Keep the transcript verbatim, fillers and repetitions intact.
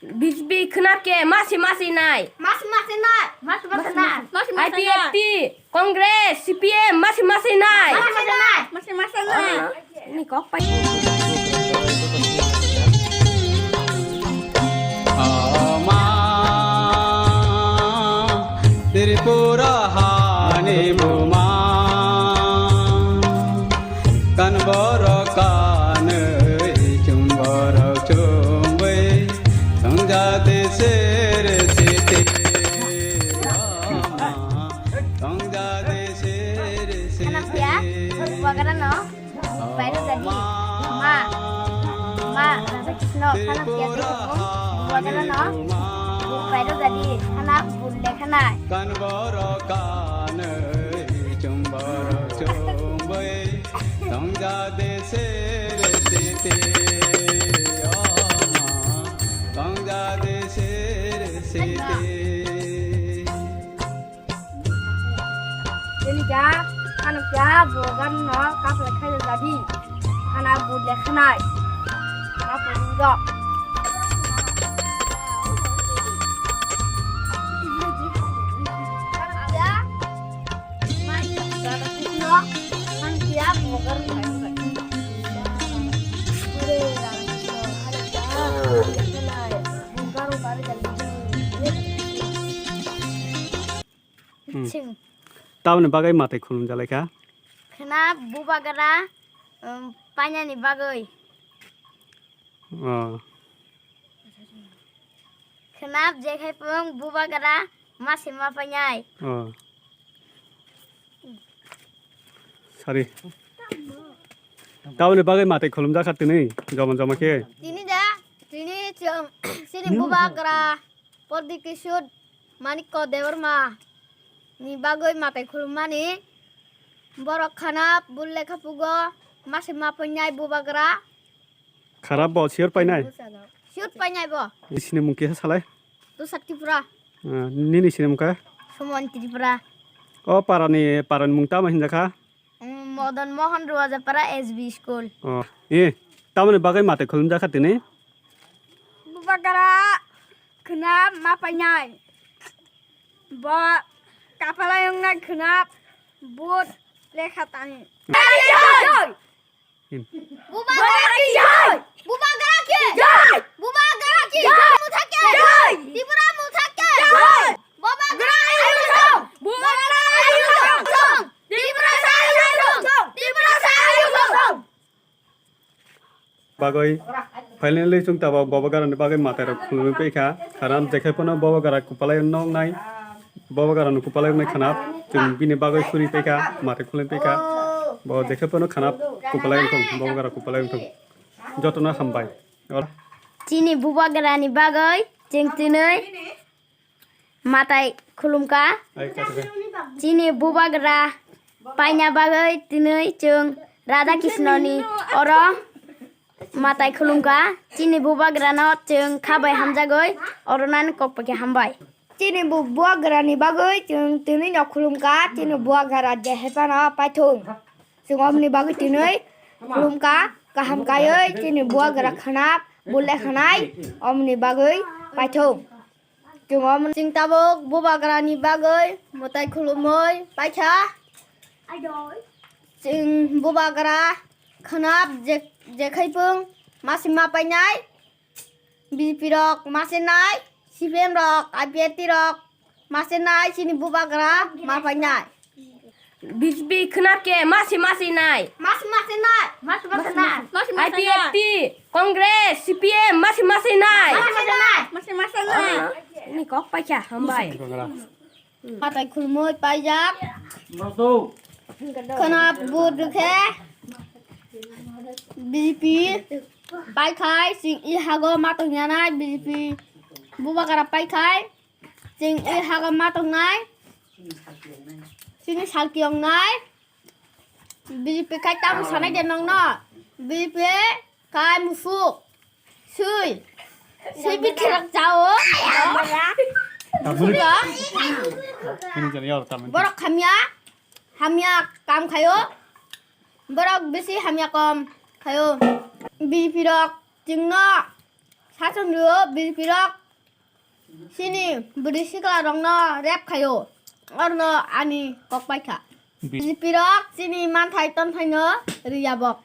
B J P khwnap khe masi masi nai. Masi masi nai. Masi masi nai. Masi masi nai. I P F T, Congress, C P M masi masi nai. Masi masi nai. Masi masi nai. Ni kok pai. Ama Tripura hani buma. Kan borok kanwi, chum borok chumwi, thongjadi sir siti. Thongjadi sir siti. Khana phiya, bagara no, pairo jadi. Ma, ma, Radha Krishna, khana phiya, bagara no, pairo jadi, khana bul lekhanai. Kan borok kanwi, chum borok chumwi. Tongja de sere sete, o ma, tongja de sere sete. Ini ja, anu ja, bogan no kaple khayo jadi, ana budle khanai, kaple jo. Hmm. Chim. Tamoni bagwi mwtai khulumjalaikha? Khna bubagra, um, painani bagwi. Oh. Khwnap jekhai pung bubagra masi ma painai. Oh. Sari. Tamoni bagwi mwtai khulumjakha tini, joma joma khe? Tini da, tini chwng, chini bubagra Prodip Kishore Manikya Debbarma ni bagwi mwtai khulummani. Borok khwnap bul lekha pugo masi ma painai bubagra. Khwnap bo sir painai? Sir painai bo. Nini sinimung kisa salai? Tusa Tripura. Ah, nini sinimung kha? Suman Tripura. O parani, parani mung tamo hinjakha? Mm, Madan Mohan Rajapara S B School. Oh, eh, tamoni bagwi mwtai khulumjakha tini? Bubagra khwnap ma painai. Bo kapala yongna khwnap but lekha tani. Bubagra ki jai! Bubagra ki jai! Bubagra ki jai! Motha ki jai! Tripura motha ki jai! Bubagra ayuk thong! Bubagra ayuk thong! Tripura sa ayuk thong! Tripura sa ayuk thong! Bagwi finally chwng tabok bubagrani bagwi mwtai rok khulumwi paikha. Khwnap jekhai phano bubagra kupalai noknai. Bubagrano kupalai wngnai khwnap, chwng bini bagwi suri paikha, mwtai khulumwi paikha. Bo jekhai phano khwnap kupalai wngthong, bubagra kupalai wngthong. Jotono hambai. Chini bubagrani bagwi chwng twnwi mwtai khulumkha. Ai, kha, kha. Chini bubagra paina bagwi twnwi chwng Radha Krishnoni oro mwtai khulumkha. Chini bubagrano chwng kha bai hamjagwi oro nani kok pai khe hambai. Chini bu-, bubagrani bagwi chwng twnwi no khulumkha, chini bubagra jehe phano paithung. Chwng omni bagwi twnwi khulumkha, kaham kaiwi chini bubagra khwnap, bul lekhanai, omni bagwi paithung. Chwng omni, chwng tabuk bubagrani bagwi mwtai khulumwi paikha. Chwng bubagra khwnap je-, jekhai phung masi ma painai. B J P rok mase nai, C P M rok, I P F T rok mase nai, chini bubagra ma painai. B J P khwnap khe masi masi nai. Masi masi nai. Masi masi nai. I P F T, Congress, C P M masi masi nai. Masi masi nai. Masi masi nai. Ni kok paikha, hambai. Mwtai khulumwi paijak. Khwnap vote rwkhe B J P paikhai, chwng i hago ma tongyanai B J P. Bubagra paikhai, chwng i hago ma tongnai. Chini salki wngnai. B J P khai tamo sanai de nongno. B J P khai musuk. Sui. Sui bikirak jao. Tabuk. Musuk. Ini jadi ya, tamen. Borok hamya. Hamya kam khayo. Borok bisi hamya kom khayo. B J P rok chwngno Sachwng rw, B J P rok chini bwrwi sikla rokno rep khaio. Orno ani kok paikha. B J P rok chini manthai tonthaino riyabok.